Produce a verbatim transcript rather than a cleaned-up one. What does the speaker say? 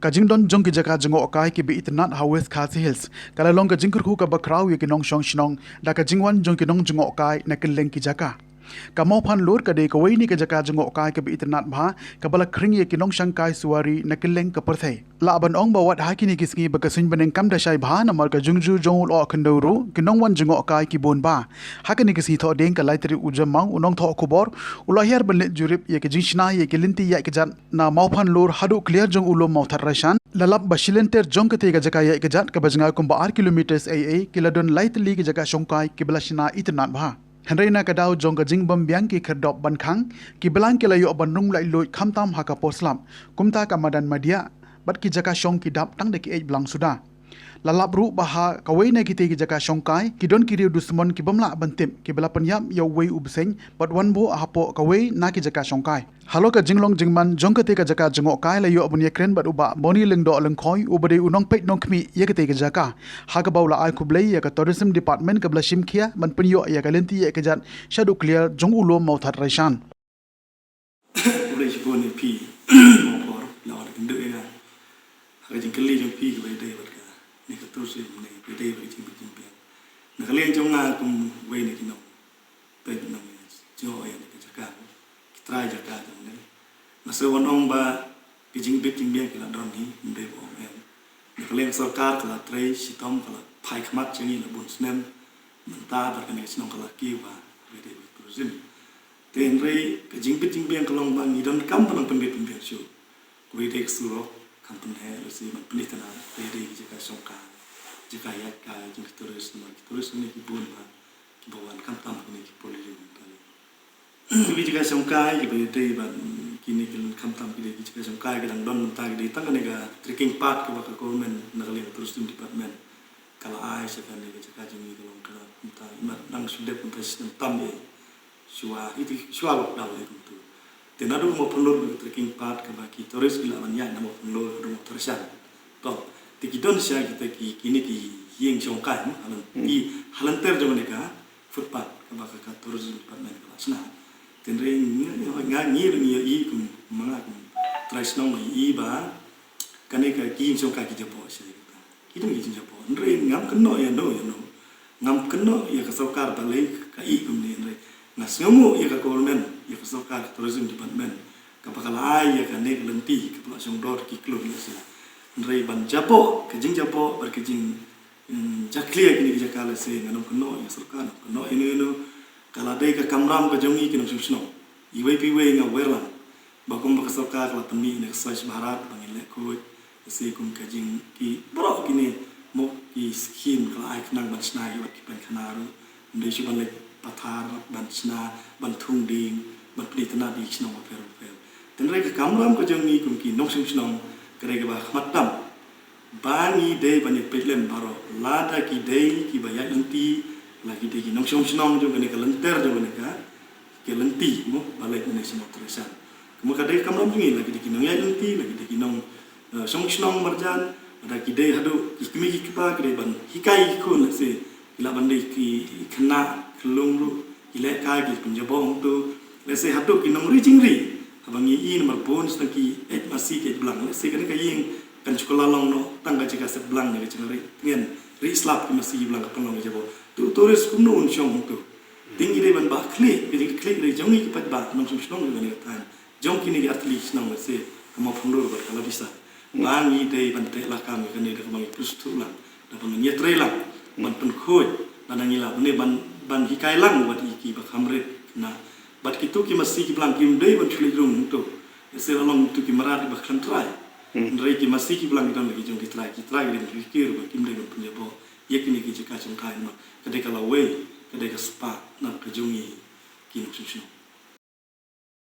Ka jingdon jong ki jaka jngohkai kiba itynnad ha West Khasi Hills ka la long ka jingkyrkhu kaba khraw ïa ki nongshong shnong da ka jingwan jong ki nongjngohkai na kylleng ki jaka. Ka Mawphanlur ka dei kawei na ki jaka jngohkai kaba itynnad bha kaba la khring ïa ki nongshangkai suwari na kylleng ka pyrthei. Lah ban ong ba wat ha kine ki sngi ba ka suiñbneng kam da shai bha namar ka jingju jong u lyoh khyndew ruh ki nongwan jngohkai ki bun bha. Ha kine ki sngi Thohdieng ka lai tarik u Jymmang u nongthoh khubor u la hiar ban leit jurip ïa ka jingshna ïa ki lynti ïaid kjat na Mawphanlur haduh kliar jong u lum Mawthadraishan. La lap ba shilynter jong katei ka jaka ïaid kjat kaba jngai kumba ar kilometer ei ei ki la don lai tylli ki jaka shongkai kiba la shna itynnad bha. Hynrei na ka daw jong ka jingbymbiang ki khyrdop ban khang, ki blang ki la ïoh ban rung laitluid khamtam ha ka por slap, kumta ka madan madiah bad ki jaka shong ki dap tang da ki eit blang suda. La lap ruh ba ha kawei na kitei ki jaka shongkai ki don ki riew dusmon ki bym lah ban tip kiba la pynïap ïa uwei u bseiñ bad wan buh hapoh kawei na ki jaka shongkai. Halor ka jinglong jingman jong katei ka jaka jngohkai la ïoh ban ïakren bad u Bah Boni Lyngdoh Lyngkhoi uba dei u nongpeit nongkhmih ïa katei ka jaka, ha kaba u la ai khublei ïa ka Tourism Department kaba la shim khia ban pynïoh ïa ka lynti ïaid kjat shaduh kliar jong u lum Mawthadraishan. Khublei shibun ïa phi, Mawphor, la wan kynduh ïa nga ha ka jingkylli jong phi kaba ïadei bad kane ka tourism ne kaba ïadei bad ka jingbit jingbiang. Na ka liang jong nga kum uwei na ki nongpeit nongïajngoh ïa kane ka jaka, ki trai jaka jong ngi, nga sngew ban ong ba ka jingbit jingbiang ka la don hi, ym dei ba ong em. Na ka liang sorkar ka la trei shitom, ka la phai khmat jong ngi la bun snem. Mynta bad kane ka shnong ka la kiew bha kaba ïadei bad tourism. Te hynrei ka jingbit jingbiang ka long ba ngi donkam ban nang pynbit pynbiang shuh. Kaba ïadei ka surok kam pynheh, lehse ban pynitynnad, kaba ïadei ki jaka shongkai, jaka ïaid kai jong ki tourist, namar ki tourist ne ki bun bha kiba wan khamtam kine ki por lili mynta. Ki jaka shongkai kiba ïadei bad kine ki, khamtam ki dei ki jaka shongkai ki dang don mynta ki dei tang kane ka trekking path kaba ka government na ka liang ka tourism department ka la ai sha kane ka jaka jong ngi ka long ka mynta, imat dang shu dep mynta shisnem tam ïa shuwa, iti shuwa lockdown ïa kumtu. Te naduh Mawphanlur ka trekking path kaba ki tourist ki lah ban ïaid na Mawphanlur haduh Mawthadraishan. To, te ki don sha kita ki, kine ki ïing shongkai, hmm, ha lan, hmm, ki ha lynter jong kane ka footpath kaba ka, ka tourism department ka la shna. Te hynrei nga, nga, nga, ngi ruh ngi ïohi kum ma nga kum trai shnong ngi ïohi ba kane ka ki ïing shongkai ki jaboh sha kita. Ki don ki jingjaboh. Hynrei ngam kynnoh ïa no ïa no. Ngam kynnoh ïa ka sorkar balei ka ïohi kumne, hynrei nga sngewnguh ïa ka government, ïa ka sorkar, ka tourism department, kaba ka la ai ïa kane ka lynti kaba la shong dor ki klur lehse. Hynrei ban jaboh, ka jingjaboh bad ka jing, mm, jakhlia kine ki jaka lehse ngan ym kynnoh ïa sorkar, ngam kynnoh ïa no ïa no. Ka la dei ka kamram ka jong ngi ki nongshong shnong. Iwei pa iwei nga wer lang ba kumba ka sorkar ka la pynmih ïa ka Swachh Bharat ba ngin leh khuid, lehse kum ka jing ki baroh kine mo ki skhim ka la ai khnang ban shna ïa wat ki painkhana ruh, ym dei shuh ban leit pathar, ban shna, ban thung dieng, ban pynitynnad ïa ki shnong bapher bapher. Te hynrei ka kamram ka jong ngi kum ki nongshong shnong ka dei kaba khmat tam ba ngi dei ban ïa peit lem baroh, lada ki dei kiba ïaid lynti, la ki dei ki nongshong shnong jong kane ka lynter jong kane ka, ka lynti mo ba leit mynne sha Mawthadraishan. Kumba ka dei ka kamram jong ngi, la ki dei ki nongïaid lynti, la ki dei ki nong, eh, shong shnong marjan, lada ki dei haduh ki kmie ki kpa ki dei ban hikai ki khun, lehse ki lah ban dei ki khynnah khyllung ruh, ki lehkai ki pynjaboh hangto, lehse haduh ki nongri jingri. Haba ngi ïohi namar bun sdang ki eit masi ki eit blang, lehse kane ka ïing kan shu kylla long noh tang ka jaka set blang ne ka jaka rieh tngen, rieh slap, ki masi ki blang ka pynlong ki jaboh. Te u tourist kumno un shong hangto? Te ngi dei ban bah khlieh, ka jingkhlieh ka dei jong ngi ki paidbah nongshong shnong jong kane ka thaiñ, jong kine ki artylli ki shnong lehse ka Mawphanlur bad ka Labisa. Ba ngi dei ban teh lakam ïa kane da kaba ngi pynsngewthuh lang, da kaba ngin ïatrei lang ban pynkhuid, lada ngi lah ne ban, ban hikai lang wat ïa kiba kham rit khynnah. Bad kito ki masi ki blang kim dei ban shu leit rung hangto. Lehse la long kito ki mrad kiba khlem trai. Hynrei ki masi ki blang ki don la ki jong ki trai, ki trai ki dei ban kyrkieh ba kim dei ban pynjaboh ïa kine ki jaka shongkai namar ka dei ka lawei, ka dei ka spah na ka jong ngi ki nongshong shnong.